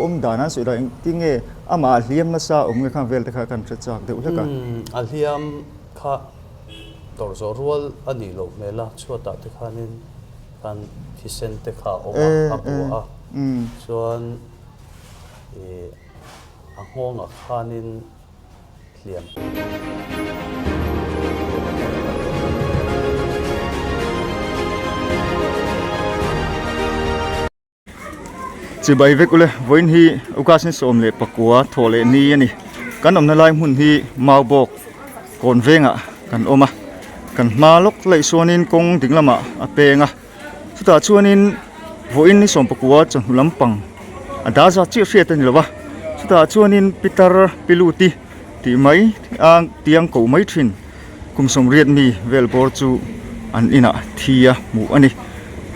awm dan an sawi dan engtin nge amah a hliam nasa awm nge khang vel te kha kan hre chak deuh hlek a. A hliam kha tawrh zawh rual a nih loh hmel a, chhuatah te khanin khan thisen te kha a awm a, a bua a, chuan ih a nghawngah khanin hliam. Chibai vek ule, vawiin hi August ni 19 thawh leh ni a ni. Kan awmna lai hmun hi Maubawk kawn vengah kan awm a, kan hma lawk laih sawn in kawng ding lamah a peng a, chutah chuanin vawiin ni 19 chawhnu lampang a dah zat chiah hriat a ni lo va, chutah chuanin Pitar Piluti tih mai a tiang koh mai thin. Kum 80 mi vel bawr chu an inah thi a hmuh a ni.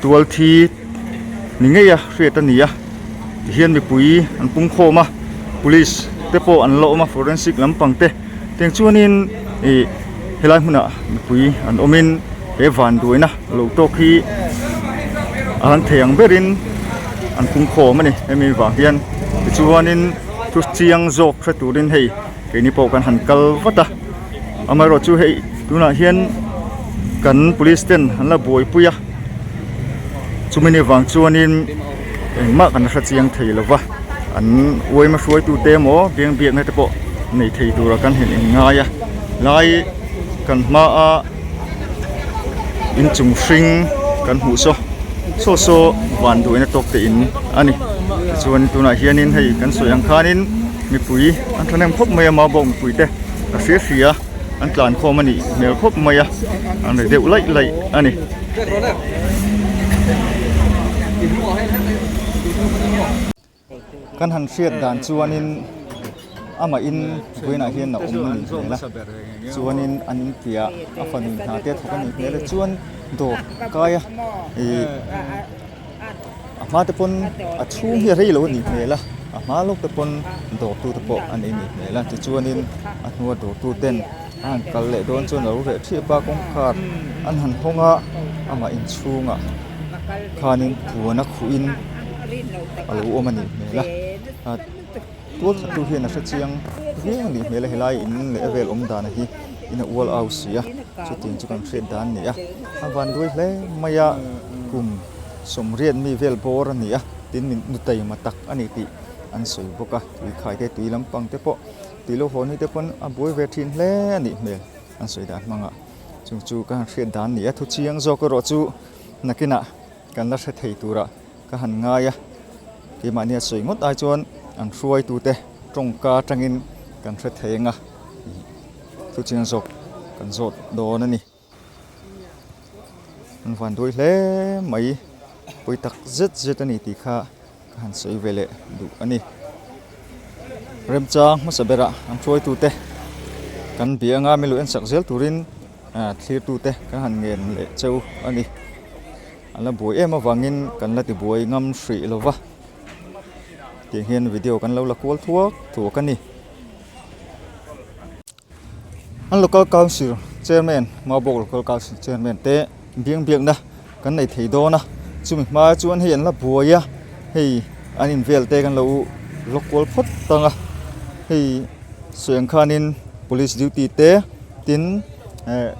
Tual thi ni ngei a hriat a ni a, tihian mipui an pung khawm a, police te pawh an la awm a, forensic lampang te tiang chuanin ih helai hmunah mipui an awmin he vanduaina lo tawk hi a han thei ang berin an pung khawm a ni. Hemi vang hian tichuanin thu chiang zawk hre turin hei keini pawh kan han kal vat a. Amaherawh chu hei tunah hian kan police ten an la buaipui a chumi ni vang chuanin engmah kan hre chiang thei lo va an uaima hruaitute emaw biang biakna te pawh nei thei tura kan han inngai a lai kan hmaa inchung hring kan hmuh saw saw saw van duaina tawk te in a ni tichuan tunah hianin hei kan sawi ang khanin mipui an thahnem khawp mai a mau bawk mipui te a hria hria an tlan khawm a nih hmel khawp mai a an ri deuh laih laih a ni. Kan han hriat dan chuanin amah in vawiinah hian a awm a nih hmel a chuanin an inpiah a fanu hna te a thawk a nih hmel a chuan dawr kai a ih a hma te pawn a chhung hi a rei lo a nih hmel a a hma lawk te pawn dawr tu te pawh a nei a nih hmel a tichuanin a hnua dawr tu ten a han kal leh dawn chuan a lo reh ṭhiap a kawngkhar an han hawng a amah inchhungah khanin puan a khuh in a lo awm a nih hmel a tual that tu hian a hre chiang viau a nih hmel a helai in leh a vel awm dan hi in a ual au si a chutiang chu kan hriat dan a ni a a van duai hle mai a kum 80 mi vel bawr a ni a tin min nu taima tak a ni tih an sawi bawk a tui khai te tui lampang te pawh tui lo haw ni te pawn a buai ve thin hle a nih hmel an sawi dan hmangah chung chu ka han hriat dan a ni a thu chiang zawk erawh chu nakinah kan la hre thei turah ka han ngai a keimahni a sawi ngawt ai chuan an hruaitute tawngka atangin kan hre thei ang a thu chiang zawk kan zawt dawn a ni. An van duai hle mai pawi tak zet zet a ni tih kha ka han sawi ve leh duh a ni. Remchang hmasa berah an hruaitute kan bia anga milu en sak zel turin thlirtute kan han ngen leh cheu a ni. An la buai em avangin kan la tibuai ngam hrih lo va, tiang hian video kan lo la kual thuak thuak a ni. An local council chairman Maubawk local council chairman te biang biakna kan nei thei dawn a chumi hma chuan hei an la buai a hei an in vel te kan lo la kual phawt tang a hei sawi ang khanin police duty te tin eh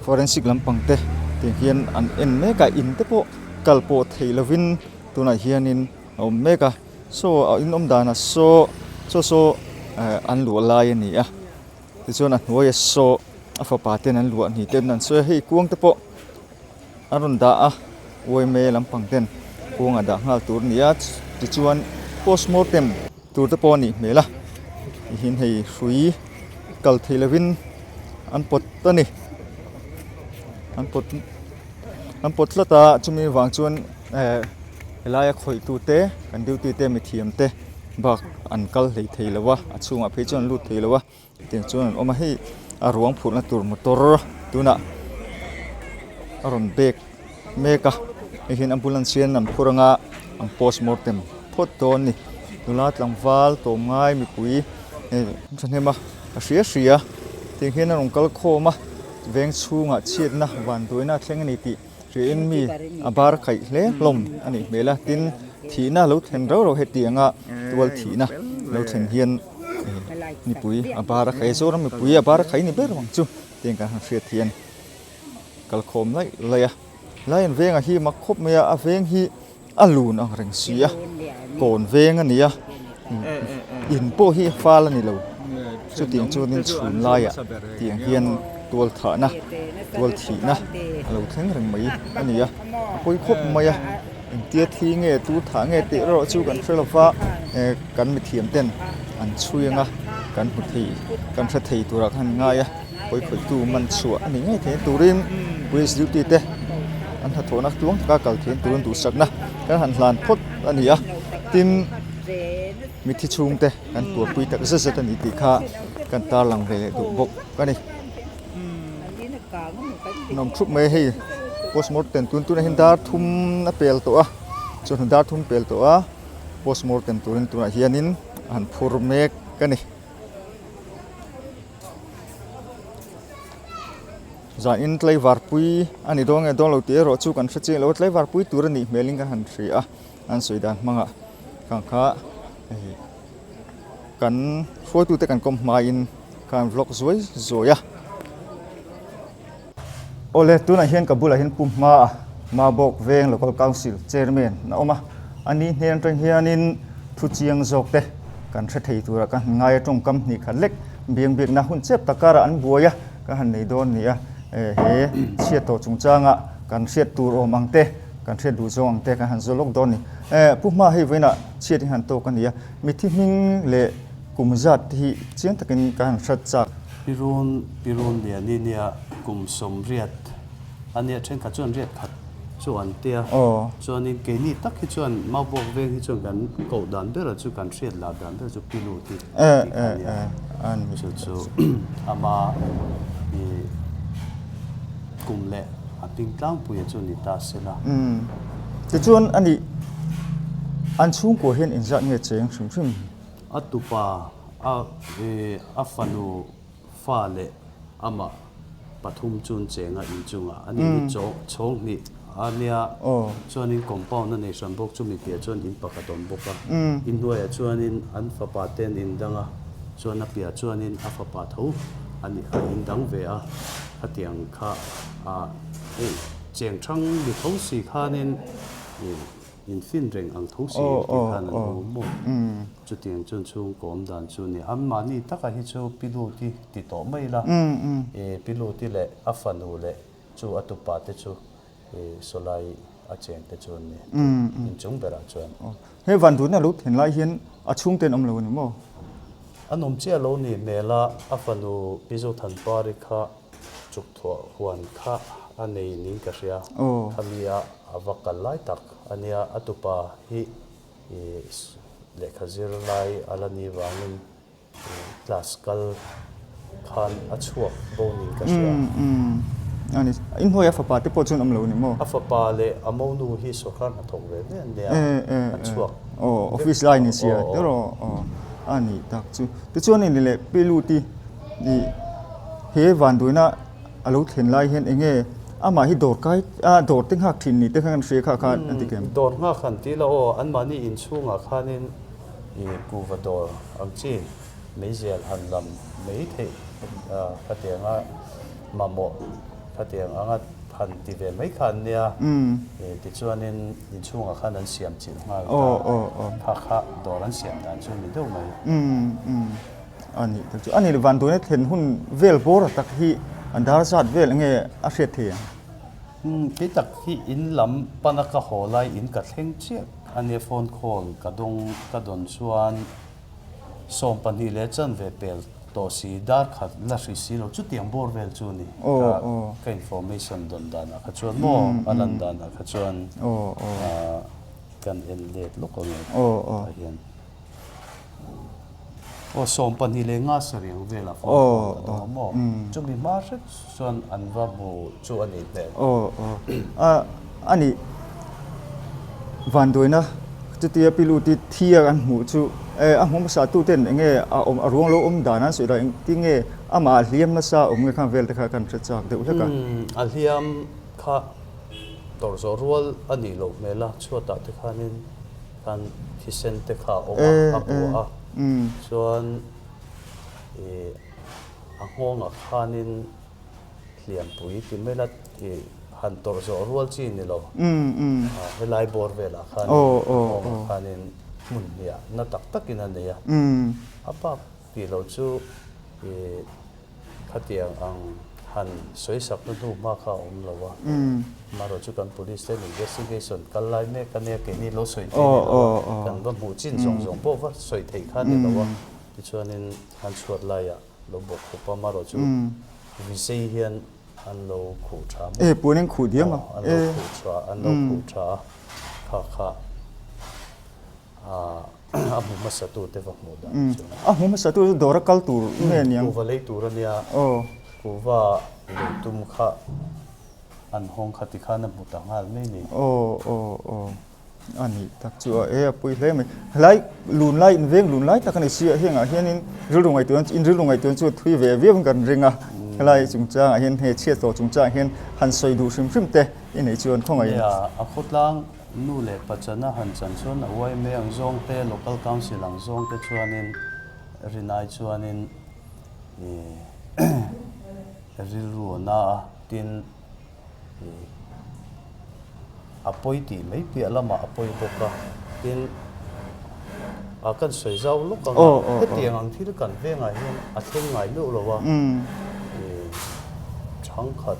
forensic lampang te tiang hian an en mek a in te pawh kal pawh theih lovin tunah hianin a awm mek a. Saw a in awm danah saw saw saw eh an luah lai a ni a tichuan a hnuaia saw a fapa ten an luah ni ten an sawi a hei kuang te pawh a rawn dah a uaime lampang ten kuang a dah nghal tur a ni a tichuan postmortem tur te pawh a nih hmel a tihian hei hrui kal thei lovin an pawt a ni an pawt an pawt tlat a chumi vang chuan eh. Helaia khawih tute kan duty te mithiam te bak an kal hlei thei lo a a chhungah phei chuan an lut thei lo a tiang chuan an awm a hei a ruang phurhna tur motor tunah a rawn bek mek a hei hian ambulance hian an phur anga an postmortem phawt dawn a ni nula tlangval tawm ngai mipui hei thahnem a a hria hria tiang hian a rawn kal khawm a veng chhungah chhiatna vanduaina a thleng a ni tih. Hriain mi a bar khaih hle hlawm a nih hmel a, tin thihna lo thlen rauh rauh hetianga Tual thihna lo thlen hian mipui a bar a khai a, Zoram mipui a bar a khai ni ber ang chu tiang kan han hriat hian kalkhawm laih laih a. Lai an vengah hi mak khawp mai a, a veng hi a lun ang reng si a, kawn veng a ni a, in pawh hi fal a ni lo, chutiang chuanin chhun laiah tiang hian tual thahna, tual thihna a lo thleng reng mai a ni a, a pawi khawp mai a, engtia thi nge tu thah nge tih erawh chu kan hre lo va, kan mithiam ten an chhui ang a, kan hmu thei, kan hre thei turah khan an ngai a. Pawikhawihtu man chhuah a ni ngei thei turin police duty te an hnathawhna tluang taka kal theih turin duhsakna kan han hlan phawt a ni a, tin mithi chhungte kan tuarpui tak zet zet a ni tih kha kan tarlang ve leh duh bawk a ni. Nawm thup mai hei postmortem tun tunah hian dar thum a pel tawh a, chawhnu dar thum pel tawh a postmortem turin tunah hianin a han phur mek a ni. Zanin tlaivar pui a ni dawn nge dawn lo tih erawh chu kan hre chiang lo a, tlaivar pui tur a nih hmelin ka han hria a, an sawi dan hmangah khang kha hei kan hruaitute kan kawm hmain khan vlog zuai zuai a. Awle, tunah hian ka bulah hian Pu Hmaa, Mabawk Veng Local Council Chairman a awm a. A ni hnen atang hianin thu chiang zawk te kan hre thei turah ka han ngai a, tawngkam hnih khat lek biang biakna hun chep tak karah an buai a, ka han nei dawn ni a. He chhiat tawh chungchanga kan hriat tur awm ang te, kan hriat duh zawng ang te kan han zaw lawk dawn ni. Pu Hmaa hei vawiinah chhiat hi han tawk a ni a, mithi hming leh kum zat te hi chiang takin ka han hrat chak. Pirun Pirun Liani nia kum 80 a nia thenkhat chuan riat khat chu an tia chuanin keini tak hi chuan Maubawk veng hi chuan kan koh dan bera chu kan hriat lar dan ber chu Pilu tih tih kha a nia chu chu ama ih kum leh a hming tlangpuia chu ni ta se la. Tichuan a nih an chhungkua hian inzat nge cheng hrim hrim? A tupa A a fanu fa leh amah pathum chun chenga inchungah a ni hi chhawng hnih a nia chuanin compound a nei hran bawk chumi piah chuan in pakhat awm bawk a inhnuaiah chuanin an fapa te an indang a chuan a piah chuanin a fapa tho a ni a indang ve a khatiang kha a hei cheng thang ni tho si khanin ih Infin reng ang tho si em tih khan an awm maw? Chutiang chuan chhungkaw awm dan chu ni. Anmahni taka hi chu Piluti ti tawh mai la, i Piluti leh a fanu leh chu a tupa te chu i sawlai a cheng te chu an ni inchung berah chuan. He vanduhna lo thlen lai hian a chhungte an awm lo a ni maw? An awm chiah lo ni hmel a, a fanu Pi Zothanpari kha chuk thuah huan kha a nei niin ka hria. Khami a a va kal lai tak a nia, a tupa hi lehkha zir lai a la ni vangin class kal khan a chhuak bo niin ka hria. A ni, inhnuai a fapa te pawh chuan awm lo ni maw? A fapa leh a monu hi sawrkar hnathawk ve ve an nia, an chhuak. Aw, office lai ni sia tiraw? Aw, a ni tak chu. Tichuan i ni leh Pi Luti i he vanduaina a lo thlen lai hian eng nge amah hi dawr kai a dawr te nghak thin ni te khan kan hria kha khan an ti kem. Dawr nghak han ti la aw, anmahni inchhungah khanin i kuhva dawr ang chi meizial han lam mai theih khatianga mamawh khatiang anga han ti ve mai kha an nia. Tichuanin inchhungah khan an siam chilh nghal ta kha kha dawr an siam dan chu ni deuh mai. A nih tak chu. A nih van tuna thlen hun vel bawr tak hi an dar zat vel enge a hriat thei ang? Umm kei tak hi in lam pana ka haw lai in ka thleng chiah a nia phone call ka dawng ka dawn chuan 12 leh chanve pel tawh si dar khat la hri si lo chutiang bawr vel chu a ni ka ka information dawn danah kha chuan maw a lan danah kha chuan kan en let lawk ang e tah hian. Aw 25 sarih ang velah phone call ka dawng a maw? Chumi hma hret chuan an va hmu chu a nih hmel. Aw aw a a nih vanduaina chutia piluti thi a kan hmuh chu e a hmu hmasa tu ten eng nge a awm a ruang lo awm dan an sawi dan engtin nge amah a hliam nasa awm nge khang vel te kha kan hre chak deuh hlek a. A hliam kha tawrh zawh rual a nih loh hmel a chhuatah te khanin. Khan thisen te kha a awm a, a bua a. Chuan ih a nghawngah khanin hliampui ti mai la ih han tawrh zawh rual chi ni lo. Helai bawr velah khanin a nghawngah khanin hmun hniah na tak takin a nei a. A bak tih loh chu ih Khatiang ang han sawisakna hnu hma kha a awm lo a, amaherawh chu kan police ten investigation kal lai mek a nia, keini lo sawi thei ni lo a, kan va hmuh chin zawng zawng pawh va sawi thei kha ni lo a, tichuanin han chhuat laiah lo bawk khup a, amaherawh chu vizei hian an lo khuh tha maw? E puan in khuh diam a. An lo khuh tha, an lo khuh tha a, kha kha. A hmu hmasa tu te va hmuh dan chu. A hmu hmasa tu chu dawr a kal tur nge niang? Kuhva lei tur a nia. Kuhva lei tum kha an hawng kha tikhan a hmu ta nghal mai ni. Aw aw aw a nih tak chu a e a pui hle mai. Helai lun lai inveng lun lai tak a ni si a hengah hianin rilru ngaihtuahna in rilru ngaihtuahna chu a thui ve viau in kan ring a. Helai chungchangah hian hei chhiat tawh chungchangah hian han sawi duh hrim hrim te i neih chuan khawngaih in. Nia a khawtlang Nu leh pachana han chan chuan a yma ang zawng te, Local Council ang zawng te chuanin rinai chuanin ih rilru a na a, tin ih a pawi tih mai piah lamah a pawi bawk a, tin a kan sawi zau lawk ang a, hetiang ang thil kan vengah hian a thleng ngai meuh lo a, ih thangkhat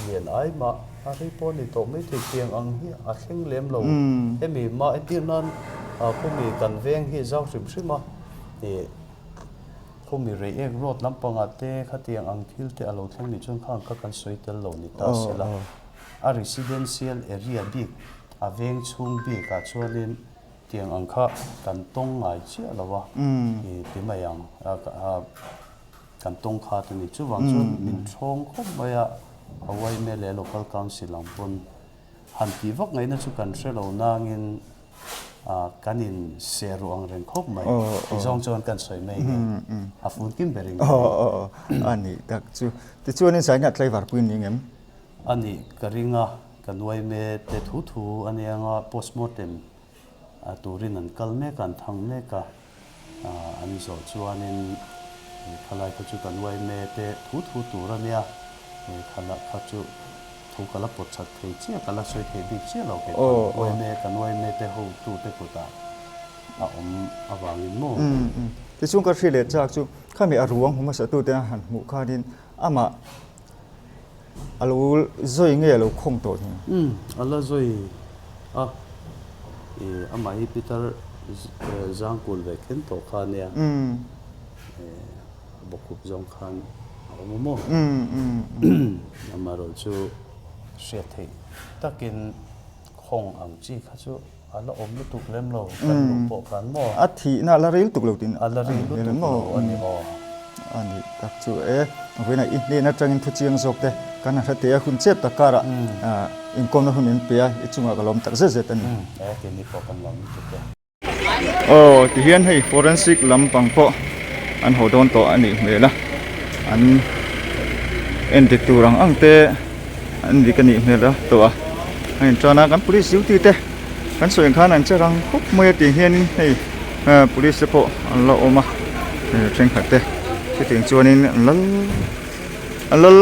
lian ai mah. A rei pawh ni tawh mai thei tiang ang hi a thleng lem lo. Hemi mah entir nan khawmi kan veng hi zau hrim hrim a, ih khawmi Reiek road lampangah te khatiang ang thil te a lo thleng nih chuan khang kha kan sawi tel lo ni ta se la. A residential area bik a veng chhung bikah chuanin tiang ang kha kan tawng ngai chiah lo a, ih ti mai ang. Kan tawng khat a ni. Chuvang chuan min thawng khawp mai a, a yma leh Local Council ang pawn han tih vak ngaihna chu kan hre lo nangin kan in seh ruh ang reng khawp mai. Ti zawng chuan kan sawi mai nge a fun kim ber in ka ring. A nih tak chu. Tichuanin Zaina tlaivar pui ni ngem? A nih ka ring a, kan yma te thu thu a nia nga postmortem turin an kal mek a, an thang mek a. An zawh chuanin khalai kha chu kan yma te thu thu tur a nia, khala kha chu thu ka la pawt chat thei chiah, ka la sawi thei bik chiah lo kei pawn yma kan yma te hotute kutah a awm avangin maw. Tichuan ka hria leh chak chu khami a ruang hmu hmasa tute a han hmuh khanin amah A lo zawi nge a lo khawng tawh thung? Umm, a la zawi a, ih amah hi Peter Zangkul ve khen tawh kha ania, a bawkhup zawng khan a awm a maw? Amaherawh chu hriat theih takin khawng ang chi kha chu A la awm lutuk lem lo, kan luh pawh khan maw? A thihna a la ril tuk lo tin. A la ril lutuk lo a ni aw. A nih tak chu e, vawiin ah i hnen atangin thu chiang zawk te kan han hre teh a, hun chep tak karah inkawmna hun min pe a, i chungah ka lawm tak zet zet a ni. E, keini pawh kan lawm lutuk e. Aw tihian hei forensic lampang pawh an haw dawn tawh a nih hmel a, an endik tur ang ang te an dik a nih hmel a tawh a, a intan a kan police duty te kan sawi ang khan an che rang khawp mai a tih hianin hei police te pawh an la awm a thenkhat te chutiang chuanin an lal an lal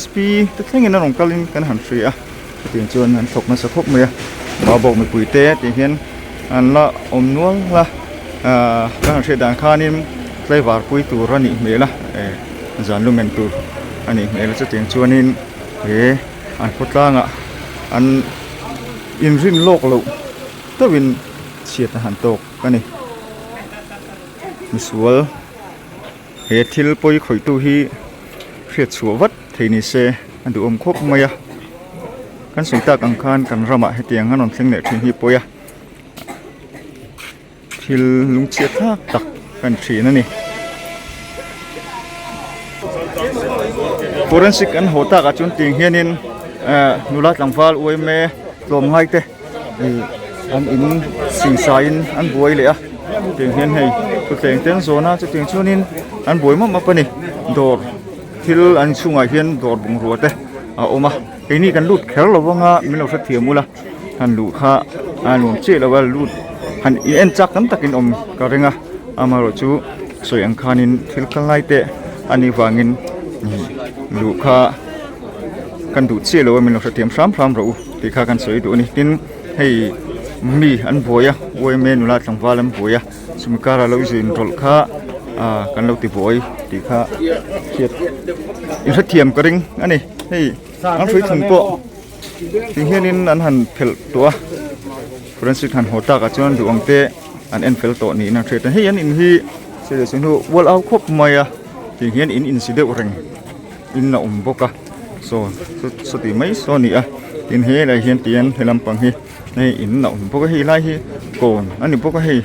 sp te thlengin an rawn kalin kan han hria a. Chutiang chuan an thawk nasa khawp mai a, Maubawk mipui te tih hian an la awm nual a, ahh kan han hriat dan khanin tlaivar pui tur a nih hmel a, eh zan lumen tur a nih hmel a chutiang chuanin he an khawtlangah an inrin lawk loh deuhin chhiat a han tawk a ni misual. He thil pawi khawihtu hi hriat chhuah vat thei ni se a duhawm khawp mai a, kan sawi tak ang khan kan ramah hetiang an rawn thleng leh thin hi pawi a, thil lungchhiat thlak tak kan thin a ni. Forensic an haw takah chuan tiang hianin eh nula tlangval uaime tlawmngai te. Ih an in singsaiin an buai leh a tiang hian hei thutthleng te an zawn a chutiang chuanin an buai map map a ni dawr thil an chhungah hian dawr bungrua te a awm a keini kan lut kher lo vang a min lo hrethiam ula han luh kha a nuam chiah lo a lut. han in en chak tam takin awm ka ring a amaherawh chu sawi ang khanin thil kal lai te a nih vangin luh kha kan duh chiah lo a min lo hrethiam hram hram rawh u tih kha kan sawi duh a ni tin hei mi an buai a yma nula tlangval an buai a chumi karah lo zin rawlh kha ah kan lo ti buai tih kha hriat in hrethiam ka ring a ni hei an hrui thung pawh. Ti hianin an han phelh tawh a forensic han haw takah chuan duh ang te an en fel tawh niin an hriat a hei an in hi thil leh hnu ual au khawp mai a ti hian in insi deuh reng in a awm bawk a saw sawti mai saw a ni a tin helai hian tihian he lampang hi hei in a awm bawk a hei lai hi kawn a ni bawk a hei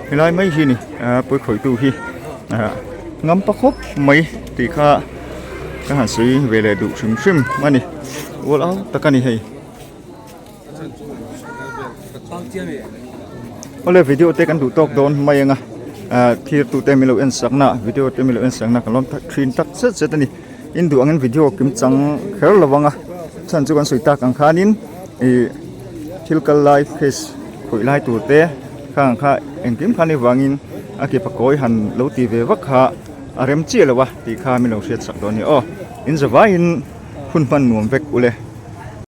helai mai hi a ni a pawi khawihtu hi ah ngam pa khawp mai tih kha ka han sawi ve leh duh hrim hrim a ni. Ual au tak a ni hei. Awle video te kan duh tawk dawn mai anga ah thlir tu te milo en sakna video te milo en sakna kan lawm tak thin tak zet zet a ni. In duh angin video kim chang kher lo anga chhan chu kan sawi tak ang khanin ih thil kal lai case khawih lai tur te khang kha engkim khan avangin a ke pakawi han lo ti ve vak kha a rem chiah lo a tih kha milo hriat sak dawn a ni aw. In zavaiin hun hman nuam vek ule.